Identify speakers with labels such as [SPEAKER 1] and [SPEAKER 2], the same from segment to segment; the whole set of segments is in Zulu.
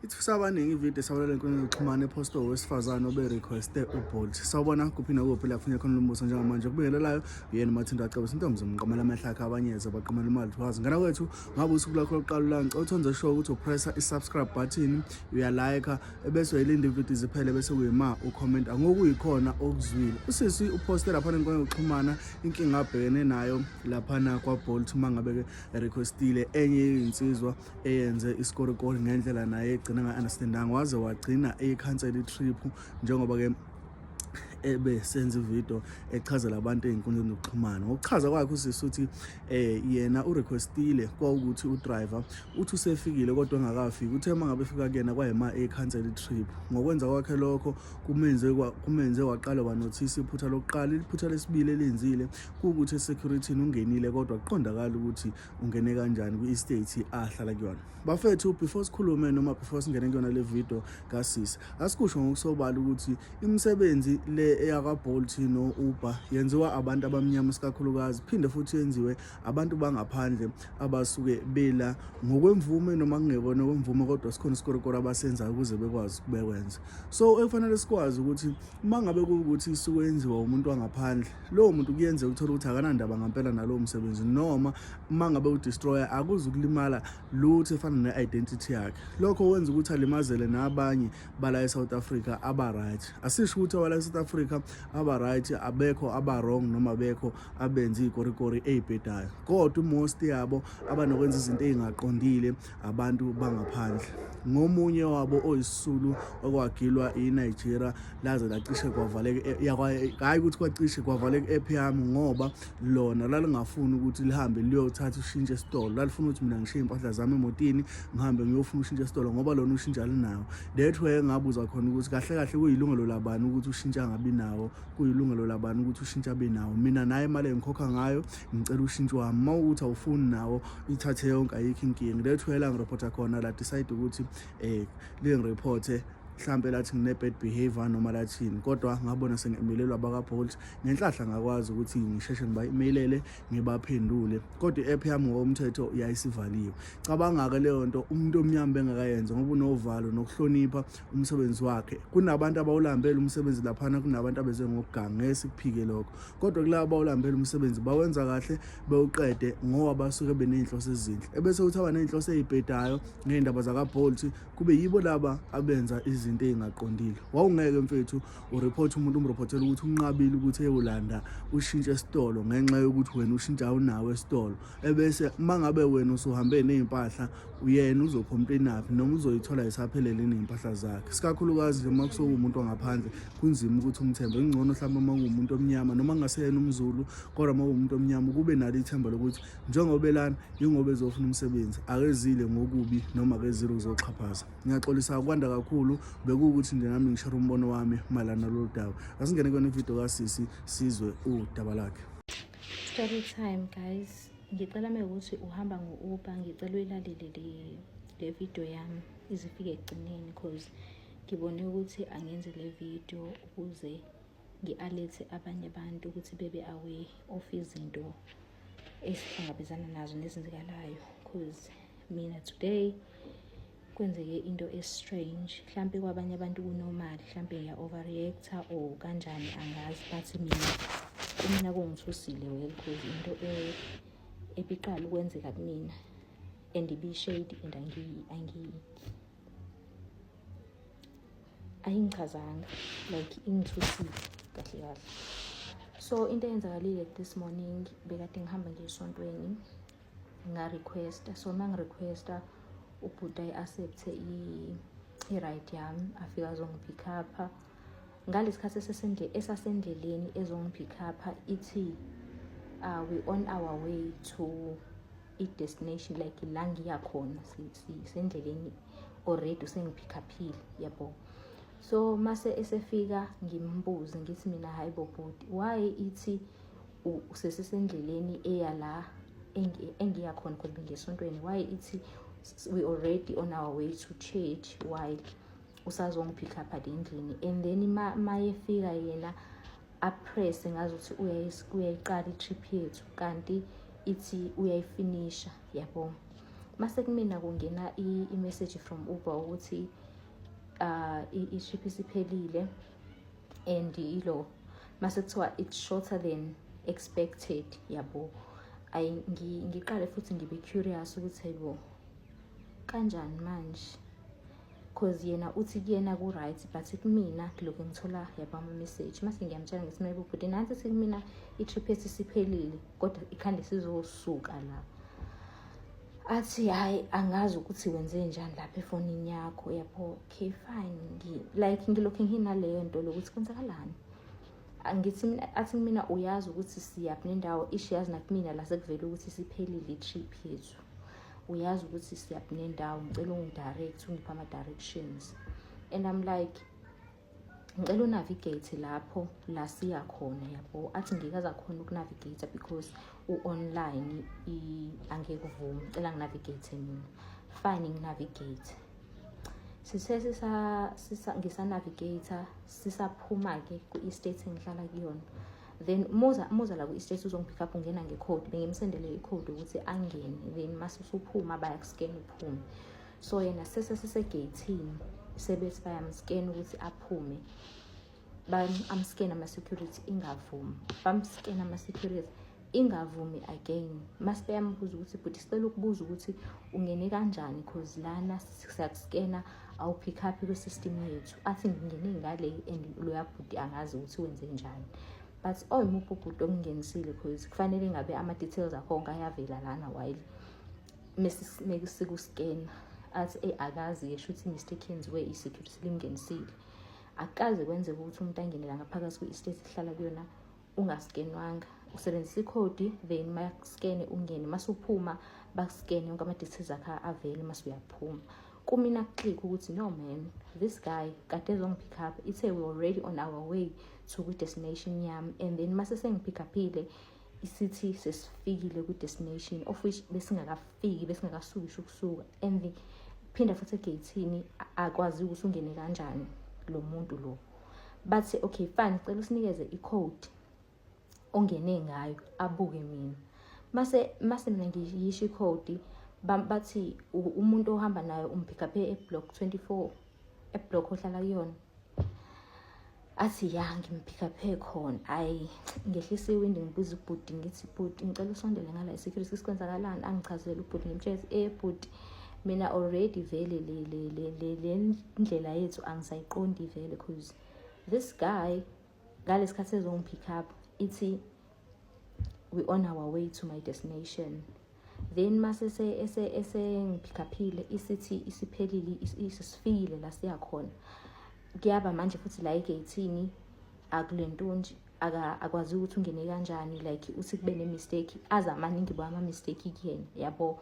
[SPEAKER 1] Ithusa abaningi ividiyo esabalala enkundleni zokuxhumana ephostwe owesifazane obe-requeste uBolt. Sawubona kuphi nakuphi la kufuneka khona lombuso njengamanje okubingelelayo uyena uMathinto Acebisa intombi zomqamela amehlo akhe abanyeze baqamela imali thwazi. Ngana kwethu ngabe usuku lwakho lokuqala la ngicela uthi wenze sure ukuthi upressa i-subscribe button uyalike ebese uyayilinda ividiyo iziphele bese kuyima ucomment ngokuyikhona okuzwile. Usisi uphoste lapha enkundleni yokuxhumana inkinga abhekene nayo laphana kwaBolt uma ngabe-ke requestile enye yezinsizwa eyenze isikorikori ngendlela naye egcina nga-understandanga waze wagcina eyikhansela i-trip njengoba-ke ebe senza ividiyo echazela abantu ey'nkundleni zokuxhumana. Ngokuchaza kwakhe usisi uthi yena urequestile kwawukuthi udriver uthi usefikile kodwa engakafiki, uthe uma ngabe efika kuyena kwayima eyikhansela i-trip. Ngokwenza kwakhe lokho kumenze waqala wanothisa iphutha lokuqala. Iphutha lesibili elenzile kuwukuthi esecurity ungenile kodwa kuqondakala ukuthi ungene kanjani kwi-estate ahlala kuyona. Bafethu, before sikhulume noma before singene kuyona le video kasisi, asikusho ngokusobala ukuthi imisebenzi le eyakwa-Bolt no-Uber yenziwa abantu abamnyama isikakhulukazi, phinde futhi yenziwe abantu bangaphandle abasuke bela ngokwemvume noma kungekona kwemvume, kodwa sikhona isikorokoro abasenzayo ukuze bekwazi ukubekwenza. So ekufanele sikwazi ukuthi uma ngabe kuwukuthi isuke yenziwa umuntu wangaphandle, lowo muntu kuyenzeka ukuthola ukuthi akanandaba ngampela nalowo msebenzi, noma uma ngabe udestroyer akuzukulimala lutho efana ne-identity yakhe. Lokho wenza ukuthi alimazele nabanye bala e-South Africa aba-right. Asisho ukuthi abala e-South Africa aba-right abekho aba-wrong noma bekho abenza iy'korikori ey'bhedayo, kodwa most yabo abanokwenza izinto ey'ngaqondile abantu bangaphandle. Ngomunye wabo oyisisulu okwagilwa iNigeria laze lacishe kwavaleka, hhayi ukuthi kwacishe kwavaleka i-app yami ngoba lona lalingafuni ukuthi lihambe liyothatha ushintshe esitolo, lalifuna ukuthi mina ngishiye iy'mpahla zami emotini ngihambe ngiyofuna ushintshe esitolo ngoba lona ushintshe alinawo. That way ngabuza khona ukuthi kahle kahle kuyilungelo labani ukuthi ushintshe angabi nawo, kuyilungelo labani ukuthi ushintshe abe nawo. Mina naye imali engikhokha ngayo ngicela ushintsho wami, uma ukuthi awufuni nawo ithathe yonke, ayikho inkinga. That way la ngirephotha khona la decide ukuthi lingirephothe mhlampe lathi ngine-bad behavior noma lathini, kodwa ngabona sengi-emailelwa abaka-Bolt ngenhlahla ngakwazi ukuthi ngisheshe ngiba-emailele ngibaphendule, kodwa i-app yami ngokomthetho yayisivaliwe. Cabanga-ke leyo nto umuntu omnyama bengakayenza ngoba unovalo nokuhlonipha umsebenzi wakhe. Kunabantu abawulambele umsebenzi laphana, kunabantu abeze ngokuganga, ngeke sikuphike lokho, kodwa kulaba abawulambele umsebenzi bawenza kahle bewuqede ngoba basuke beney'nhloso ezinhle, ebese kuthi abaney'nhloso ey'bhedayo ngey'ndaba zaka-Bolt kube yibo laba abenza izinto ey'ngaqondile. Wawungeke mfethu ureport umuntu umreportele ukuthi unqabile ukuthi eyolanda ushintshe esitolo ngenxa yokuthi wena ushintsha awunawo esitolo, ebese uma ngabe wena usuhambe ney'mpahla uyena uzocomplainaphi noma uzoyithola isaphelele ney'mpahla zakhe. Isikakhulukazi nje uma kusuke umuntu wangaphandle kunzima ukuthi umthembe, kungcono mhlawumbe uma kuwumuntu omnyama noma kungaseyena umZulu, kodwa uma kuwumuntu omnyama kube nalo ithemba lokuthi njengoba elana yingoba ezofuna umsebenzi, akezile ngokubi noma akezile ukuzoxhaphaza. Ngiyaxolisa kwanda kakhulu, bekuwukuthi nje nami ngishare umbono wami mayelana nalolu daba. Asingene kuyona ividiyo kasisi sizwe udaba lakhe.
[SPEAKER 2] Story time guys, ngicela mewukuthi uhamba ngo-Uber, ngicela uyilalele le video yami izifike ekugcineni, cause ngibone ukuthi angenze le video ukuze ngi-alert abanye abantu ukuthi bebe aware of izinto esihlangabezana nazo nezenzekalayo, cause mina today kwenzeke into e-strange. Mhlampe kwabanye abantu kunormal, mhlampe ngiya-overreacta or kanjani angazi, but mina kumina kungithusile well, cause into ebiqala ukwenzeka kumina and ibi-shady and angi ayingichazanga, like ingithusile kahle kahle. So into eyenzakalile this morning, bekade ngihamba ngiye esontweni, nga-requesta. So uma ngirequesta ubhuti ayi-accepte i-ride yami, afike azongipick up-a. Ngalesi khathi esasendleleni ezongipick up-a, ithi we on our way to i-destination, like la ngiya khona, sendleleni already, usengipick up-ile yabo. So mase esefika ngimbuze ngithi mina, hayi bo bhuti, why ithi usesesendleleni eya la engiya khona, because bengiyesontweni, why ithi we already on our way to church while usazongipick up endlini? And then mayefika yena apress ngazuthi uyayiqala i-trip yethu, kanti ithi uyayifinisha yabo. Mase kumina kungena i-message from Uber ukuthi i-trip isiphelile and ilo mase kuthiwa it's shorter than expected, yabo. Ayi, ngiqale futhi ngibe curious ukuthi hayibo, kanjani manje, 'cause yena uthi kuyena ku-right, but kumina ngilokhu ngithola, yabo, ama-message. Mase ngiyamtshela, ngithi maybe bhuti, nansi ithi kumina i-trip yethu isiphelile, kodwa ikhande sizosuka la. Athi hhayi, angazi ukuthi wenze njani lapha efonini yakho, yabo. Okay, fine. Like ngilokhu nginaleyo nto lokuthi kwenzakalani. Ngithi mina, athi mina uyazi ukuthi siyaphi nendawo ish, yazi nakumina la sekuvele ukuthi siphelile i-trip yethu, uyazi ukuthi siyaphi nendawo, ngicela ungi-direct, ungiphe ama-directions. And I'm like, ngicela u-navigate lapho la siya khona, yabo. Athi ngeke azakhona uku-navigate because u-online, angeke uvume, ngicela ngi-navigate mina. Fine, ngi-navigate. Sithe ngisa-navigate, sisaphuma-ke ku-estate engihlala kuyona, then muza la ku-estate uzongi-pick up, ungena ngekhodi, bengimsendele ikhodi ukuthi angene, then mase usuphuma bayaku-scan uphume. So yena sese sisegeyithini, sebethi bayam-scan ukuthi aphume, am-scan ama-security, ingavumi. Bam-scan ama-security, ingavumi again. Mase beyambuza ukuthi bhuti, sicela ukubuza ukuthi ungene kanjani, 'cause lana siyaku-scan-a, awu-pick up kwi-system yethu. Athi ngingene ngale and loya bhuti angazi ukuthi wenze njani, but oh, imuphi ubhuti okungenisile, 'cause kufanele ngabe ama-details akho onke ayavela lana while mesiku-scan. Athi eyi, akazi-ke, shuthi i-mistake yenziwe i-security limngenisile. Akukaze kwenzeka ukuthi umuntu angene la ngaphakathi kwi-estate ehlala kuyona unga-scan-wanga. Usebenzisa ikhodi, then bayaku-scan-e ungene, mase uphuma baku-scan-e yonke ama-details akho avele, mase uyaphuma. Kumina ku-click ukuthi no man, this guy kade ezongi-pick up, ithe we already on our way to kwi-destination yami, and then mase sengi-pick up-ile isithi sesifikile kwi-destination, of which besingakafiki, besingakasuki isho ukusuka. And phinda futhi egeyithini akwazi ukuthi ungene kanjani lo muntu lo. Bathi okay, fine, cela usinikeze i-code ongene ngayo. Abuke mina, mase mina ngiyisho ikhodi, bathi umuntu ohamba nayo um-pick up e-block 24, e-block ohlala kuyona. Athi ya, ngim-pick up khona. Ayi, ngehlisa iwindi, ngibuza ubhuti, ngithi bhuti, ngicela usondele ngala, i-security, sikwenzakalani? Angichazele ubhuti, ngimtshela ukuthi bhuti, mina already vele le ndlela yethu angisayiqondi vele, 'cause this guy ngalesikhathi ezongi-pick up ithi we on our way to my destination, then mase esengi-pick up-ile isithi isiphelile, isisifikile la siya khona. Kuyaba manje futhi la egeyithini akulentonje, akwazi ukuthi ungene kanjani, like uthi kube ne-mistake, aze amaningi bo ama-mistake kuyena, yabo.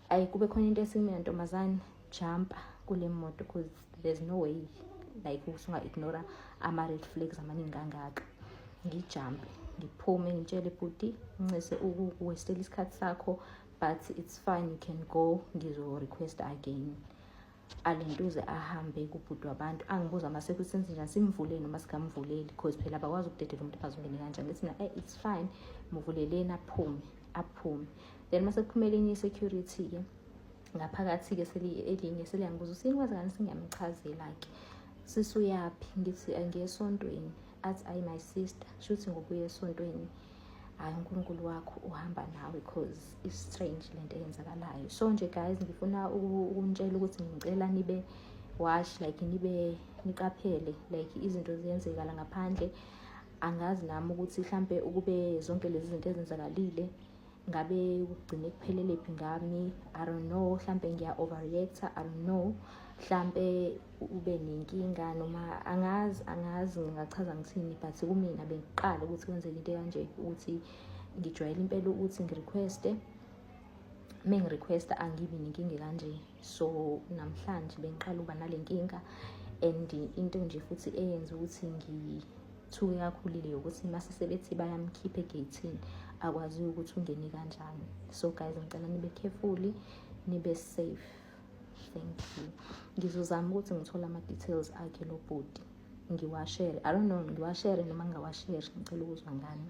[SPEAKER 2] Ayi, kube khona into ethi kumina, ntombazane, jumpa kule moto, 'cause there's no way like ukuthi unga-ignora ama-red flags amaningi kangaka. Ngi-jump-e, ngiphume, ngitshele bhuti, ncese uku-waste-ela isikhathi sakho, but it's fine, you can go, ngizo-request again. Alentuze ahambe kubhuti wabantu, angibuza mase kuthi senze njani, simvulele noma singamvuleli, because phela abakwazi ukudedela umuntu abazongene kanjani. Ngithi mina, it's fine, muvuleleni aphume, aphume. Then mase kuphumela enye i-security-ke ngaphakathi-ke, elinye seliyangibuza ukuthi yini kwenzakani. Sengiyamchazela-ke, sisuyaphi? Ngithi ngiye esontweni. Athi ayi, my sister, shuthi ngobuya esontweni, hhayi, uNkulunkulu wakho uhamba nawe, 'cause is strange lento eyenzakalayo. So nje guys, ngifuna ukunitshela ukuthi ngicela nibe wash, like nibe niqaphele, like izinto ziyenzeka la ngaphandle. Angazi nami ukuthi mhlampe ukube zonke lezi zinto ezenzakalile ngabe kugcine kuphelele phi ngami. I don't know, mhlampe ngiya-overreacta, I don't know, mhlampe ube nenkinga noma angazi, angazi ngingachaza ngithini, but kumina bengiqala ukuthi kwenzeke into kanje, ukuthi ngijwayele impela ukuthi ngi-request-e, mengi-request-a angibi nenkinga kanje. So namhlanje bengiqala ukuba nale nkinga, and into nje futhi eyenza ukuthi ngithuke kakhulu ukuthi mase sebethi bayamkhipha egeyithini, akwazi ukuthi ungene kanjani. So guys, ngicela nibe careful, nibe safe. Thank you. Ngizozama ukuthi ngithole ama-details akhe lo bhuti, ngiwa-share. I don't know ngiwa-share noma ngingawa-share, ngicela ukuzwa ngani.